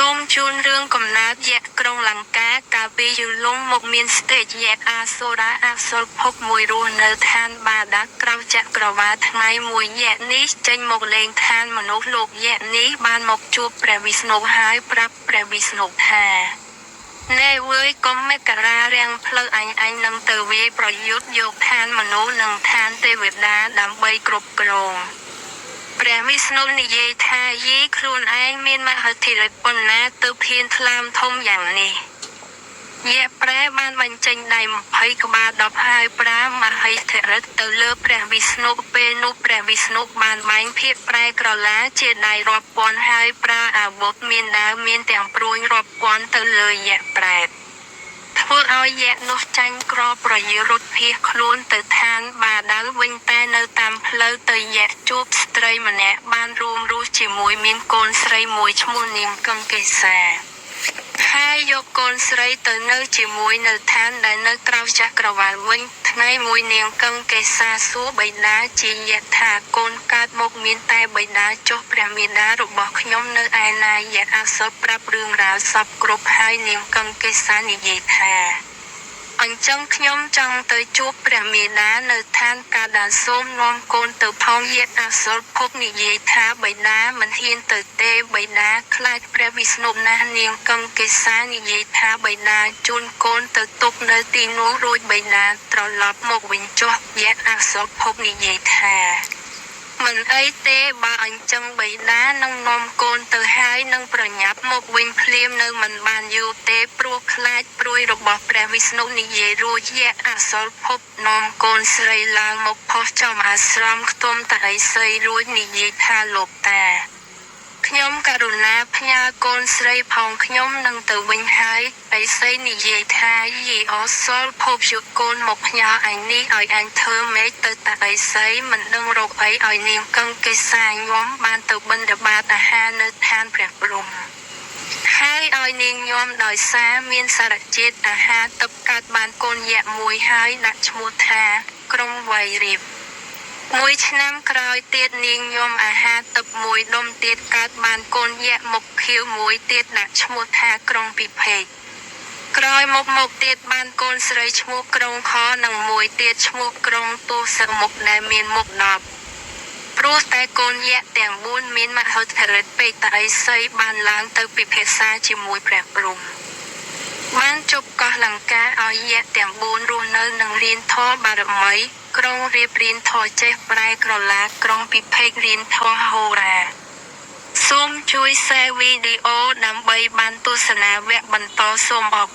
សូមជូនរឿងកំណើតយក្សក្រុងលង្កាកាលពីយូរលង់មកមានស្តេចយក្សអសុរាអសុរភពមួយរស់នៅឋានបាតាក្រៅចក្រវាលថ្ងៃមួយយក្សនេះចេញមកលេងឋានមនុស្សលោកយក្សនេះបានមកជួបព្រះវិស្ណុហើយប្រាប់ព្រះវិស្ណុថាណែវើយកុំមករារាំងផ្លូវអញអញនឹងទៅវាយប្រយុទ្ធយកឋានមនុស្សនិងឋានទេវតាដើម្បីគ្រប់គ្រងព្រះវិស្ណុនិយាយថាយីខ្លួនឯងមានមហិទ្ធិឫទ្ធិប៉ុណ្ណាទើបហ៊ានថ្លើមធំយ៉ាងនេះយក្សប្រែបានបញ្ចេញដៃ20ក្បាល10ហើយប្រាមហិទ្ធិឫទ្ធិទៅលើព្រះវិស្ណុពេលនោះព្រះវិស្ណុបានបែងភាគប្រែក្រឡាជាដៃរាប់ពាន់ហើយប្រើអាវុធមានដាវមានទាំងព្រួញរាប់ពាន់ទៅលើយក្សប្រែតធ្វើឲ្យយក្សនោះចាញ់ក្រប្រយុទ្ធរត់ភៀសខ្លួនទៅឋានបាដៅវិញតែនៅតាមផ្លូវទៅយក្សជួបស្ត្រីម្នាក់បានរួមរស់ជាមួយមានកូនស្រីមួយឈ្មោះនាងកង្កេសាហើយយកកូនស្រីទៅនៅជាមួយនៅឋានដែលនៅក្រៅចក្រវាលវិញថ្ងៃមួយនាងកង្កេសាសួរបិតាជាយក្សថាកូនកើតមកមានតែបិតាចុះព្រះមាតារបស់ខ្ញុំនៅឯណាយក្សអសុរប្រាប់រឿងរ៉ាវសពគ្រប់ហើយនាងកង្កេសានិយាយថាអញ្ចឹងខ្ញុំចង់ទៅជួបព្រះមាតានៅឋានកាដាសូមនាំកូនទៅផងយក្សអសុរភពនិយាយថាបិតាមិនហ៊ានទៅទេបិតាខ្លាចព្រះវិស្ណុណាស់នាងកង្កេសានិយាយថាបិតាជូនកូនទៅទុកនៅទីនោះរួចបិតាត្រឡប់មកវិញចុះយក្សអសុរភពនិយាយថាមិនអីទេបើអញ្ចឹងបិតានឹងនាំកូនទៅហើយនឹងប្រញាប់មកវិញភ្លាមនៅមិនបានយូរទេព្រោះខ្លាចព្រួយរបស់ព្រះវិស្ណុនិយាយរួចយក្សអសុរភពនាំកូនស្រីឡើងមកផុសចំអាស្រមខ្ទុំតាឥសីរួចនិយាយថាលោកតាខ្ញុំករុណាផ្ញើកូនស្រីផងខ្ញុំនឹងទៅវិញហើយឥសីនិយាយថាយីអសុរភពយកកូនមកផ្ញើអញនេះឲ្យអញធ្វើម៉េចទៅតាឥសីមិនដឹងរកអីឲ្យនាងកង្កេសាញោមបានទៅបិណ្ឌបាតអាហារនៅឋានព្រះព្រហ្មហើយឲ្យនាងញោមដោយសារមានសារជាតិអាហារទឹកកើតបានកូនយក្សមួយហើយដាក់ឈ្មោះថាក្រុងវៃរៀបមួយឆ្នាំក្រោយទៀតនាងញោមអាហារទឹកមួយដុំទៀតកើតបានកូនយក្សមុខខៀវមួយទៀតដាក់ឈ្មោះថាក្រុងពិភេកក្រោយមកទៀតបានកូនស្រីឈ្មោះក្រុងខនិងមួយទៀតឈ្មោះក្រុងទសមុខដែលមានមុខ10ព្រោះតែកូនយក្សទាំង4មានមហិទ្ធិឫទ្ធិពេកតាឥសីបានឡើងទៅពិភាក្សាជាមួយព្រះព្រហ្មបានជប់កោះលង្កាឲ្យយក្សទាំង4រស់នៅនិងរៀនធម៌បារមីក្រុងរៀបរៀនធម៌ចេះប្រែក្រឡាក្រុងពិភេករៀនធម៌ហោរាសូមជួយ share វីដេអូដើម្បីបានទស្សនាវគ្គបន្តសូមអរ